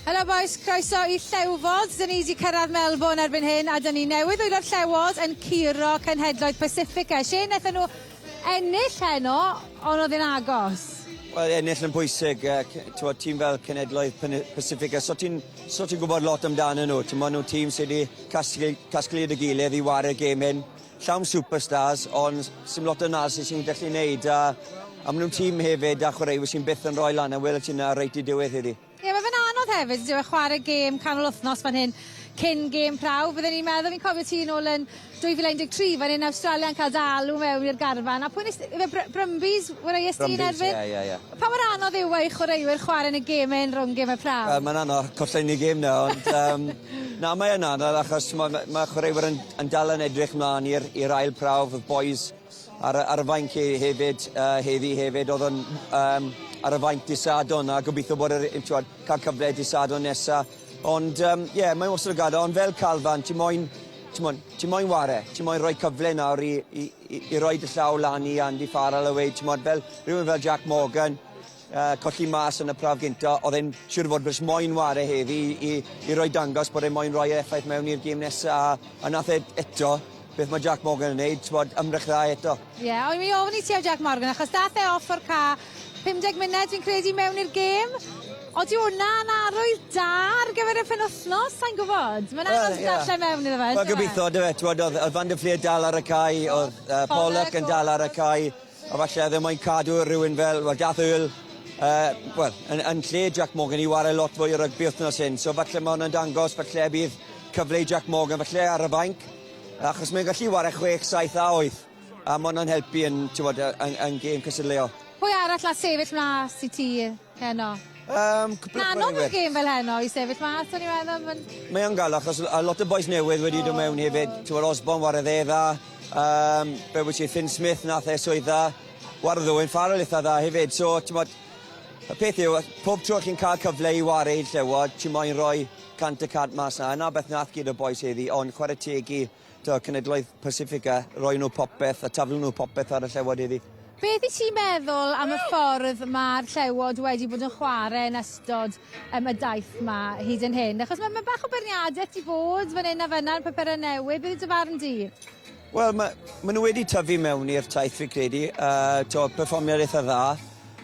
Helo bois, croeso i Llewfod. Dyn ni wedi cyrraedd Melbourne erbyn hyn a dyn ni newydd wylio'r Llewod yn curo Cenhedloedd Pacifica. Shane, wnaethon nhw ennill heno, ond oedd e'n agos. Wel, ennill yn bwysig. T'wod, tîm fel Cenhedloedd Pacifica, so ti'n so ti gwybod lot amdanyn nhw. Ti'n nhw tîm sydd wedi casglu, casglu dy gilydd i ware'r gêm hyn. Llawn superstars, ond sim lot o analysis sy'n gallu neud. A, a maen nhw'n tîm hefyd a chwaraewyr sy'n byth yn rhoi lan a wel ti 'na reit i diwedd heddi. Ie, mae fe'n anodd hefyd, yndyw e, chwarae gêm canol wythnos fan hyn cyn gêm prawf. Bydden i'n meddwl, fi'n cofio ti nôl yn 2013 fan hyn Awstralia yn cael dy alw mewn i'r garfan. A pwy nes, ife Brumbies waraeus ti yn erbyn? Brumbies, ie, ie, ie. Pa mor anodd yw e i chwaraewyr chwarae yn y gêm hyn rhwng gêm y prawf? Wel, mae'n anodd, collen ni gêm na, ond um, na, mae yn anodd achos mae ma, ma chwaraewyr yn, yn dal yn edrych mlaen i'r ail prawf, y boys ar, ar y fainc hefyd, heddi hefyd, oedd yn um, ar y fainc dydd Sadwrn a gobeithio bod yr, t'wod, cael cyfle dydd Sadwrn nesa. Ond, ie, um, yeah, mae'n wastad o gadael, ond fel Calfan, ti moyn, ti moyn, ti moyn ware, ti moyn rhoi cyfle nawr i, i, i, i roi dy llaw lan i Andy Farrell a weud, ti'n moyn, fel rhywun fel Jack Morgan, uh, colli mas yn y prawf gynta, oedd e'n siŵr fod bys moyn ware heddi i, i, i roi dangos bod e'n moyn rhoi effaith mewn i'r gêm nesa, a, a nath e eto, beth mae Jack Morgan yn neud, t'mod, ymdrech dda eto. Ie, yeah, o'n i'n ofyn i ti am Jack Morgan, achos dath e off o'r ca 50 munud fi'n credu mewn i'r gêm. Odi hwnna'n arwydd da ar gyfer y penwythnos? Sai'n gwybod. Mae'n anodd well, yeah. darllen mewn iddo fe. Wel, gobeithio, dy fe, t'mod, oedd, oedd Van der Fleer dal ar y cae, oedd uh, Pollock yn dal ar y cae, a falle oedd e moyn cadw rhywun fel, wel, dath Earl, uh, wel, yn, yn lle Jack Morgan i wario lot fwy o rygbi wythnos hyn, so falle mae hwnna'n dangos, falle bydd cyfle i Jack Morgan, falle ar y fainc, Achos mae'n gallu ware 6, 7 a 8. A ma' hwnna'n helpu yn, t'mod, yn, yn gêm cystadleuol. Pwy arall a sefyll mas i ti heno? Um, cwpl o Anodd mewn gêm fel heno i sefyll mas, o'n i'n meddwl. Ma'n... Mae o'n gael achos a lot o bois newydd wedi dod mewn hefyd. T'mod Osborne ware dde dda. Um, be wyt ti, Finn Smith nath e swydd dda. Warodd Owen Farrell itha dda hefyd. So, t'mod, y peth yw, pob tro chi'n cael cyfle i ware i'r Llewod, ti moyn rhoi 100% mas 'na. 'Na beth nath gyd o'r bois heddi, ond chwarae teg i t'o' cenedloedd Pacifica, roi nhw popeth a taflu nhw popeth ar y Llewod heddi. Beth 'yt ti'n meddwl am y ffordd ma'r Llewod wedi bod yn chware yn ystod yym y daith 'ma hyd yn hyn? Achos ma' ma' bach o beirniadeth 'di bod fan 'yn a fan 'na yn papure newydd, beth yw dy farn di? Wel ma' ma' nw wedi tyfu mewn i'r taith fi credu yy t'o' perfformiad itha dda.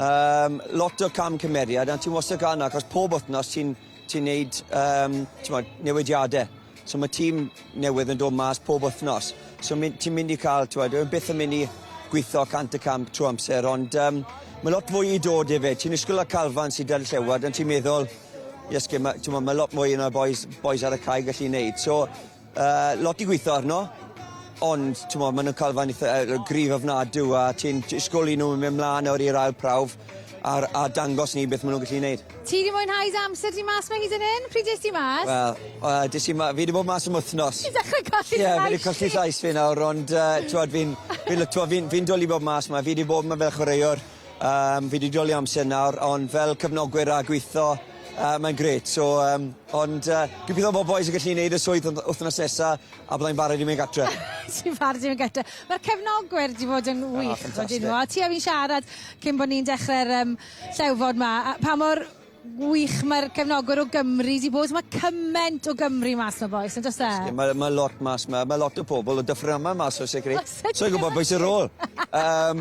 Yym lot o camgymeriad a ti wastad ga'l 'na achos pob wthnos ti'n ti'n neud yym t'mod newidiade. So ma' tîm newydd yn dod mas pob wthnos. So mi- ti'n mynd i ca'l t'mod dyw e byth yn myn' i gwitho 100% trw amser ond yym ma' lot fwy i dod hefyd. Ti'n disgwl â Calfan sy 'da'r Llewod ond ti'n meddwl Iesgyn ma' t'mo' ma' lot mwy na bois bois ar y cae gallu neud. So Yy lot i gwitho arno, ond t'mo' ma' nw'n ca'l fan itha yy gryf ofnadw a ti'n disgwl i nw myn' mlan nawr i'r ail prawf a r- a dangos ni beth ma' nw'n gallu neud. Ti 'di mwynhau dy amser di mas 'ma hyd yn 'yn? Pryd es di mas? Wel yy des i ma- fi 'di bod mas am wthnos. Ti'n dechre colli dy lais di. Ie fi 'di colli llais fi nawr ond yy t'mod fi'n fi'n ly- t'mo' fi'n fi'n dwli bod mas 'ma fi 'di bod 'ma fel chwaraewr yym fi 'di dwli amser nawr ond fel cefnogwyr a gwitho yy mae'n grêt so yym ond yy gobeithio bo' bois yn gallu neud y swydd wthnos nesa a byddai'n barod i mynd gatre. Ti'n barod i mynd gatre. Ma'r cefnogwyr 'di bod yn wych on'd 'yn nw? A ti a fi'n siarad cyn bo' ni'n dechre'r yym Llewfod 'ma a pa mor wych mae'r cefnogwyr o Gymru 'di bod. Ma' cyment o Gymru mas 'ma bois on'd o's e? Ma' ma' lot mas 'ma ma' lot o pobol o Dyffryn Aman mas oes e grêt. Sai'n gwbod pwy sy ar ôl. Yym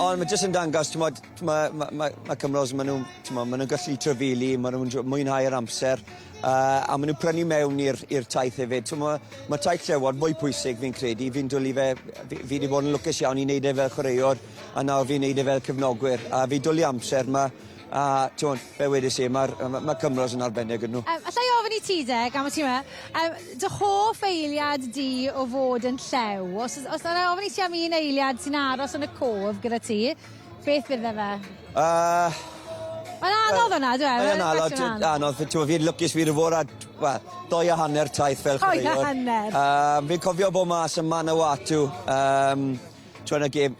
ond ma' jyst yn dangos t'mod ma' ma' ma' ma' Cymros ma' nw'n t'mo' ma' nw'n gallu trafeilu ma' nw'n mwynhau'r amser yy a ma' nw'n prynu mewn i'r i'r taith hefyd. T'mo' ma' taith Llewod mwy pwysig fi'n credu fi'n dwli fe fi fi 'di bod yn lwcus iawn i neud e fel chwaraewr a nawr fi'n neud e fel cefnogwyr a fi dwli amser 'ma a t'mod fel wedes i ma'r yy ma' ma' Cymros yn arbennig 'yn nw. Yym allai ofyn i ti de gan bo' ti 'ma yym dy hoff eiliad di o fod yn llew? Os o's os na'i ofyn i ti am un eiliad sy'n aros yn y cof gyda ti, Beth bydde fe? Yy. Mae'n anodd hwnna on'd yw e? Mae'n anodd anodd t'mo' fi'n lwcus fi 'di bod ar wel dou a hanner taith fel chwaraewr. Dou a hanner. Yym fi'n cofio bod mas yn Manawatu yym t'mo' yn y gêm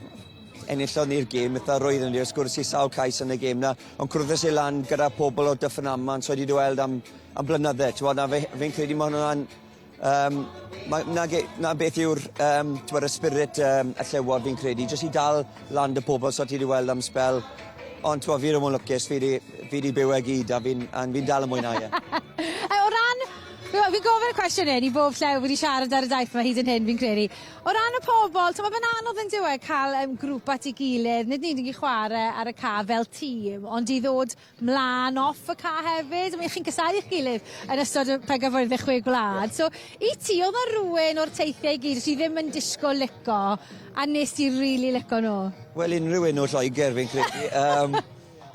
enillon ni'r gêm itha rwydd on'd yw sgwrs i sawl cais yn y gêm 'na ond cwrddes i lan gyda pobol o Dyffryn Aman so wedi dy weld am am blynydde t'mod a fe fi'n credu ma' hwnna'n Yym ma' 'na ge- 'na beth yw'r yym t'mod y spirit yym y Llewod fi'n credu jyst i dal lan 'da pobol so ti 'di weld am sbel. Ond t'mo' fi ddim yn lwcus, fi 'di fi 'di byw e gyd a fi'n a fi'n dal yn mwynhau e. O ran fi'n gofyn y cwestiwn 'yn i bob llew fi 'di siarad ar y daith 'ma hyd yn hyn fi'n credu. O ran y pobol t'mo' ma'n anodd on'd yw e ca'l yym grŵp at 'i gilydd nid yn unig i chware ar y ca' fel tîm ond i ddod mlan off y ca' hefyd. I mean chi'n casau 'ych gilydd yn ystod y pencampwriaethe chwe gwlad. So i ti o'dd 'na rywun o'r teithie i gyd o' ti ddim yn disgwl lico a nes di rili lico nw? Wel unrhyw un o Lloeger fi'n credu yym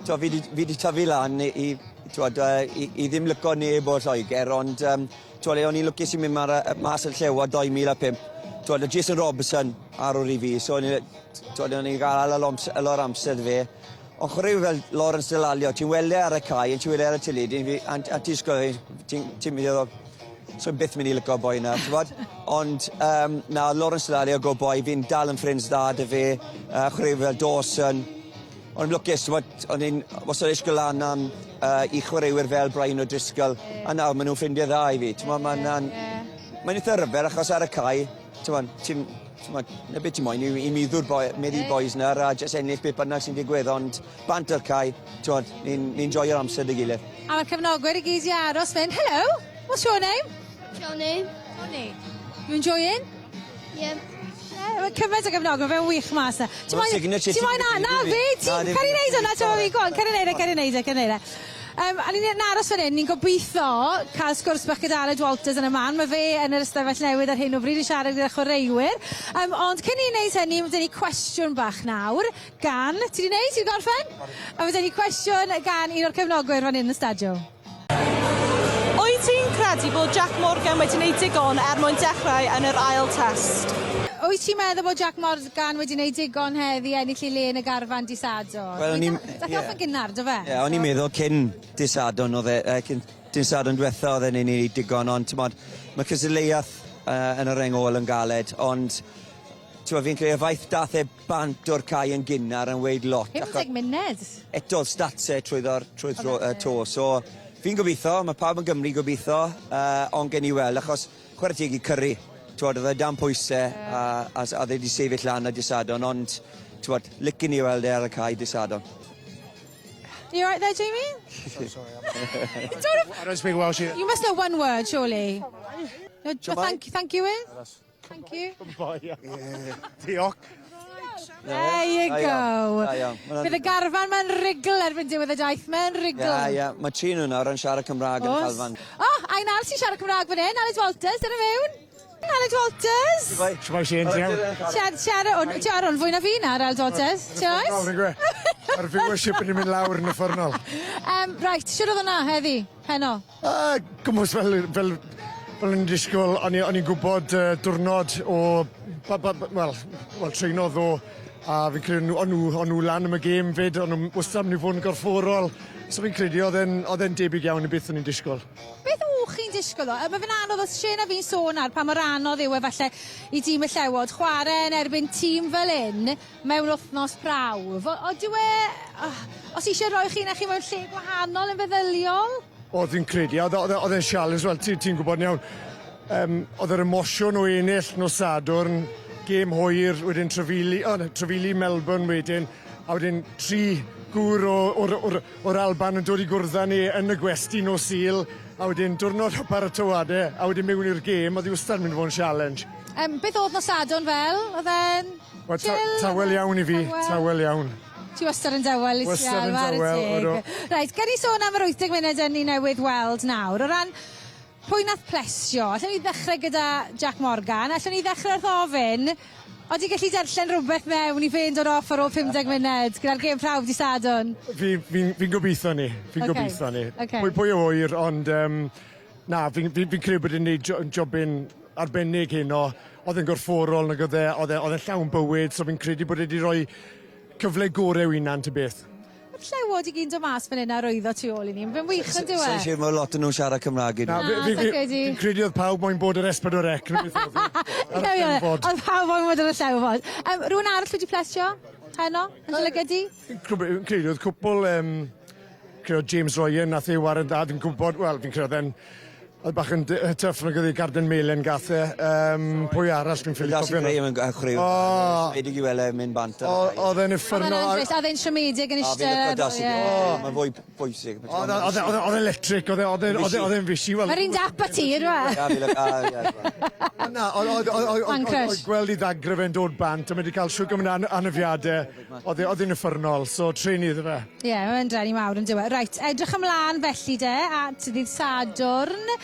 t'o' fi 'di fi 'di tyfu lan i i t'wod yy i i ddim lico neb o Lloeger ond yym t'wod le o'n i'n lwcus i myn' mar yy mas i'r Llewod 2005 t'wod o' Jason Robinson arwr i fi so o'n i t'wod o'n i'n ga'l hala loms- a lot o amser 'dy fe. Ond chwaraewyr fel Lawrence Dallaglio ti'n weld e ar y cae a ti'n weld e ar y teledu fi a a ti'n sgori ti'n ti'n mynd i feddwl so i byth mynd i lico boi 'na t'mod? Ond yym na Lawrence Dallaglio good boy fi'n dal yn ffrind da 'dy fe yy chwaraewyr fel Dawson. O'n i'n lwcus t'mod o'n i'n wastad ishgwl lan am yy i chwaraewyr fel Brian O'Driscoll a nawr ma' nw'n ffrindie dda i fi t'mo' ma' wnna'n mae'n itha ryfedd achos ar y cae t'mod ti'n t'mod 'na be' ti moyn yw i meddw'r boi meddu bois nawr a jyst ennill beth bynnag sy'n digwydd ond bant o'r cae t'mod ni'n ni'n joio'r amser 'da gilydd. A ma'r cefnogwyr i gyd 'di aros fyn Hello, what's your name? Johnny. Johnny. You enjoying? Yeah. Ie, ma' cymaint o gefnogwyr, fe'n wych mas 'na. Ti moyn... Signature Ti moyn na, na fi, ti, cer i neud hwnna, t'mo' fi, go on, cer i neud e, cer i neud e, cer i neud e. Yym, a ni'n aros fan 'yn, ni'n gobeitho cael sgwrs bach gyda Aled Walters yn y man, ma' fe yn yr ystafell newydd ar hyn o bryd yn siarad gyda chwaraewyr. Yym, ond cyn i ni neud hynny, ma' 'da ni cwestiwn bach nawr gan, ti 'di neud, ti 'di gorffen? A ma' 'da ni cwestiwn gan un o'r cefnogwyr fan 'yn yn y stadiwm. Wyt ti'n credu bod Jac Morgan wedi gwneud digon er mwyn dechrau yn yr ail test? Wyt ti'n meddwl bod Jac Morgan wedi gwneud digon heddi ennill ei le yn y garfan dy Sadwrn? Wel o'n i'n... Dath e off yn gynnar, do fe? Ie, o'n i'n meddwl cyn dy Sadwrn o'dd e yy cyn dy Sadwrn dwetha o'dd e'n neud digon ond t'mod ma' cystadleuaeth yy yn y reng ôl yn galed ond T'mo' fi'n credu y ffaith dath e bant o'r cae yn gynnar yn weud lot. 50 munud. Eto o'dd stats e trwyddo'r trwy'r tro yy 'to so fi'n gobitho ma' pawb yn Gymru gobitho yy ond gewn ni weld achos chware teg i Curry t'mod o'dd e dan pwyse a a s- a o'dd e 'di sefyll lan ar dy Sadwrn ond t'mod licen i weld e ar y cae dy Sadwrn. You alright there, Jamie? So sorry. I'm I don't speak Welsh either. You must know one word, surely. No, thank, thank you is? Thank you. Diolch. There you go. Da iawn. Ma' Bydd y garfan ma'n rigl erbyn diwedd y daith, mae'n rigl. Ia, ia. Mae tri nhw nawr yn siarad Cymraeg yn y Chalfan. O, a un arall sy'n siarad Cymraeg fan hyn, Aled Walters, dyna mewn. Aled Walters. Shwmae Shane, ti'n iawn? Siarad, siarad, siarad o'n fwy na fi nawr, Aled Walters. Ti'n oes? Mae'r viewership yn mynd lawr yn uffernol. Um, right, siwr oedd hwnna heddi, heno? Uh, gwmws fel, fel, fel o'n i'n disgwyl, o'n i'n gwybod uh, diwrnod o, ba, ba, ba, wel, wel treino ddo, a fi'n credu o'n nhw, o'n nhw lan am y gêm fyd, o'n nhw wastad mynd i fod yn gorfforol, so fi'n credu oedd e'n oedd e'n debyg iawn i beth o'n i'n disgwyl. Beth o'ch chi'n disgwyl o? Mae fe'n anodd, os Shane a fi'n sôn ar pa mor anodd yw e falle i dîm y Llewod chwarae yn erbyn tîm fel un mewn wythnos prawf. Odyw e, os eisiau rhoi chi na chi mewn lle gwahanol yn feddyliol? O, fi'n credu, a oedd e, e'n sialens, wel, ti'n ti gwybod yn iawn. Um, oedd yr emosiwn o ennill nos Sadwrn, gêm hwyr, wedyn trafili, oh, trafili Melbourne wedyn, a wedyn tri gŵr o'r, or, or Alban yn dod i gwrdd â ni yn y gwesty nos Sul, a wedyn diwrnod o paratoadau, a wedyn mewn i'r gêm, oedd hi wastad yn mynd i fod yn challenge. Um, beth oedd nos Sadwrn fel? Oedd e'n Wel, ta tawel iawn i fi, tawel iawn. Ti wastad yn dawel, Lisa. Wastad yn dawel, odw. Reit, gen i sôn am yr 80 munud yn ni newydd weld nawr. O ran pwy nath plesio, allwn ni ddechrau gyda Jac Morgan, allwn ni ddechrau wrth ofyn, odi gallu darllen rhywbeth mewn i fe'n dod off ar ôl 50 munud gyda'r gêm prawf di Sadwrn? Fi, fi'n fi gobeithio ni, fi'n okay. gobeithio ni. Okay. Pwy, pwy o oer, ond um, na, fi'n fi, fi credu bod e'n neud jo, jobyn arbennig heno. Oedd e'n gorfforol, nag oedd e, oedd e, oedd e'n llawn bywyd, so fi'n credu bod e wedi rhoi cyfle gorau i'w hunan ta beth. Mae'r llewod i gyd yn dod mas fan hyn a rwyddo tu ôl i ni. Mae'n wych yn dyw e? Sa'n siŵr mae lot o nhw'n siarad Cymraeg i Na, fi, fi, fi, fi'n credu oedd pawb moyn bod ar S4C. Oedd pawb moyn bod ar y llewod. Um, rhywun arall wedi plesio heno, yn dy lygad di? Fi'n credu oedd cwpl, um, credu James Ryan nath ei waren dda, fi'n gwybod, wel, fi'n credu oedd e'n Oedd bach yn tough nag oedd e, Garden Melen gath e. Pwy arall fi'n ffili cofio? Darcy Graham yn chwarae. O! Siomedig i weld e mynd bant ar y cae. Oedd e'n uffernol. Oedd e'n anffodus, a oedd e'n siomedig yn eistedd. A fi'n licio Darcy Graham. Mae'n fwy bwysig. Oedd e'n electric, oedd e'n fishy. Mae'r un dap â ti, yndyw e? Ie, fi'n licio, ie. Na, oedd gweld ei ddagrau fe'n dod bant, a mae wedi cael shwd gymaint o anafiadau. Oedd e'n uffernol, so trueni iddo fe. Ie, yeah, mae'n drueni mawr yn dyw e. Reit, edrych ymlaen felly de, at ddydd Sadwrn.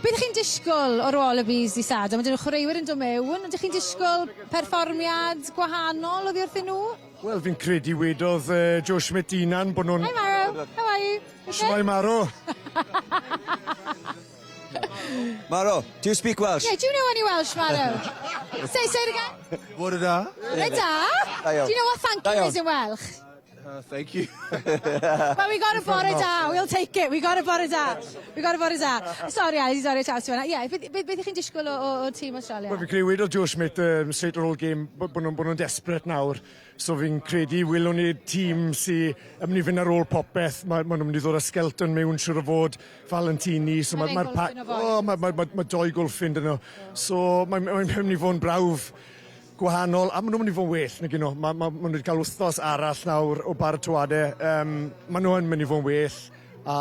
Beth ych chi'n disgwyl o'r Wallabies ddydd Sadwrn? Mae 'da nhw chwaraewyr yn dod mewn. Ydych chi'n disgwyl perfformiad gwahanol oddi wrthyn nhw? Wel, fi'n credu wedodd Joe Schmidt hunan bod nhw'n... Hi Maro, how are you? Okay? Shwmae Maro? Maro, do you speak Welsh? Yeah, do you know any Welsh, Maro? Say it again. Bore da. Bore da. Do you know what thank you is in Welsh? Thank you. Well, we got a bore da. We'll take it. We got a bore da. We got a bore da. Sorry, Ali, sorry, chat ti Yeah, beth ych chi'n disgwyl o tîm Australia? Wel, fi'n credu wedodd Joe Schmidt straight ar ôl game bod nhw'n desperate nawr. So fi'n credu welwn ni tîm sy yn mynd i fynd ar ôl popeth. Mae ma nhw'n mynd i ddod â Skelton mewn siŵr o fod, Valentini. So Mae ma, ma ma, oh, ma, ma, ma, ma doi gwlffyn dyn nhw. So mae'n ma mynd i fod yn brawf gwahanol, a maen nhw'n mynd i fod yn well, nag nhw. Ma, ma, ma nhw wedi cael wythnos arall nawr o baratoadau. Ma nhw yn mynd i fod yn well, a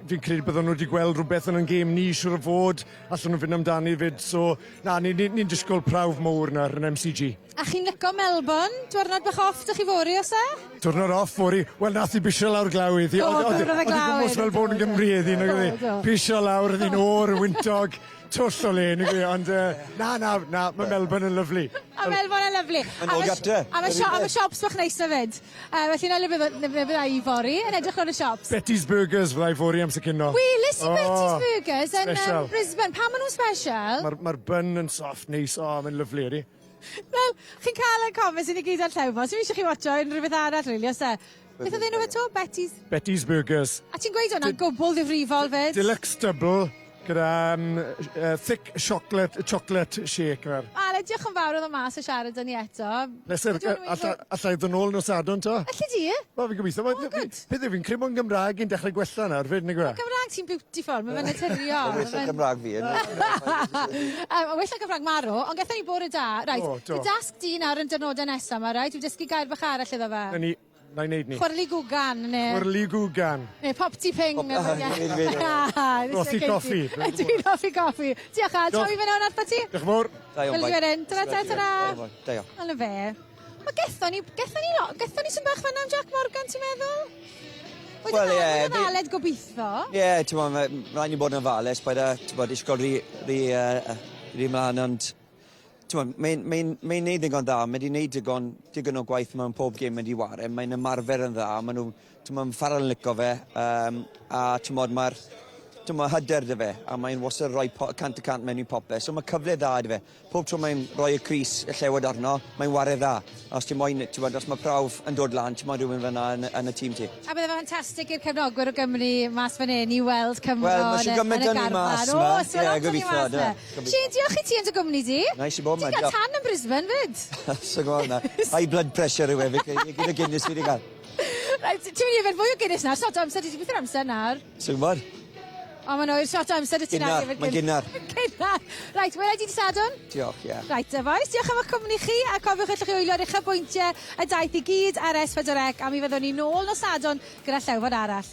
fi'n credu bydden nhw wedi gweld rhywbeth yn ein gêm ni, siŵr o fod, allan nhw fynd amdani fyd. So, na, ni'n ni, ni disgwyl prawf mowr nawr yn MCG. A chi'n lico Melbourne? Diwrnod bach off dych chi fory, oes e? Diwrnod off fory. Wel, nath i bisio lawr glaw iddi. Do, oedd y glaw. Oedd fel bod yn Gymru iddi, nag oedd hi? Pisio lawr, oedd hi'n oer, yn wyntog, twll o le, nag oedd hi? Ond, na, na, na, mae Melbourne yn lyfli. A Melbourne yn lyfli. Yn ôl gatre. A mae shops bach neis na fyd. Felly na le bydda i fory, yn edrych ar y shops. Betty's Burgers fydda i fory am cinio. Weles i Betty's Burgers yn Brisbane. Pam maen nhw'n special? Mae'r bun yn soft, neis. O, mae'n lyfli, ydi. Wel, chi'n cael y comments i ni gyd ar Llewfo. So fi eisiau chi watcho unrhyw beth arall, really, os e? Beth oedd enw fe to? Betty's? Betty's Burgers. A ti'n gweud hwnna'n gwbl ddifrifol fyd? Deluxe double gyda thick chocolate shake. Fer. Ale, diolch yn fawr oedd o mas o siarad â ni eto. Pleser, alla i ddod nôl nos Sadwrn to? Alli di? Wel, fi'n gobeithio. Oh, good. Peth yw, fi'n credu bod yn Gymraeg i'n dechrau gwella nawr, fyd, nag yw e? Gymraeg ti'n beautiful, mae fe'n naturiol. Well na Cymraeg fi. Well na Cymraeg Maro, ond gaethon ni bore da. Right, O, do. dy dasg di nawr yn dynodau nesaf yma, right? Dwi'n dysgu gair bach arall iddo fe. Na ni, na i wneud ni. Chwyrli gwgan, neu... Chwyrli gwgan. Neu popty ping. Hoffi coffi. Dwi'n hoffi coffi. Diolch, Al. Torri fe mewn artha ti? Diolch yn fawr. Da iawn, Wel, bai. wedyn. Tara, tara, tara. Da iawn. Wel, na fe. Wel, gethon ni sy'n bach fan am Jack Morgan, ti'n meddwl? Wel, ie, Oedd yn aled gobeithio. Ie, ti'n bod, mae rhaid ni bod yn ofalus, paid â, ti'n bod, disgwyl rhy mlaen, ond ti'n bod, mae'n mae mae neud ddigon dda, mae wedi neud digon o gwaith mewn pob gêm wedi ware, mae'n ymarfer yn dda, maen nhw, ti'n bod, Farrell yn licio fe, a ti'n bod, mae'r, ti'n bod, hyder 'da fe, a mae'n wastad rhoi 100% mewn i popeth, so mae cyfle dda 'da fe. Pob tro mae'n rhoi y crys y Llewod arno, mae'n ware dda. Os ti'n moyn, ti'n bod, os mae prawf yn dod lan, ti'n moyn rhywun fyna yn y tîm ti. A bydde fe ffantastig i'r cefnogwyr o Gymru mas fan hyn i weld Cymro Wel, ma' yn shwd y gymaint yn y 'da ni mas garfan. 'ma. Oes, ma' Ie, lot 'da ni gobeithio, mas yndyfe? 'ma. Gobeithio. Shane, diolch i ti yn dy gwmni di. Nice i bod 'ma, Ti'n cael diolch. tan yn Brisbane fyd. So gweld na. High blood pressure yw e, fi credu, gyda Guinness fi wedi cael. Right, ti'n mynd i yfed fwy o Guinness nawr, shot o amser, ti beth yw'r amser nawr? So gwybod? O, mae'n oer, shot o amser y ti nawr. Gynnar, mae'n gynnar. Gynnar. Right, wela i di dydd Sadwrn. Diolch, ie. Right, y boys, diolch am eich cwmni chi, a cofiwch allwch chi wylio'r uchafbwyntiau y daith i gyd ar S4C, a mi fyddwn ni nôl nos Sadwrn gyda Llewfod arall.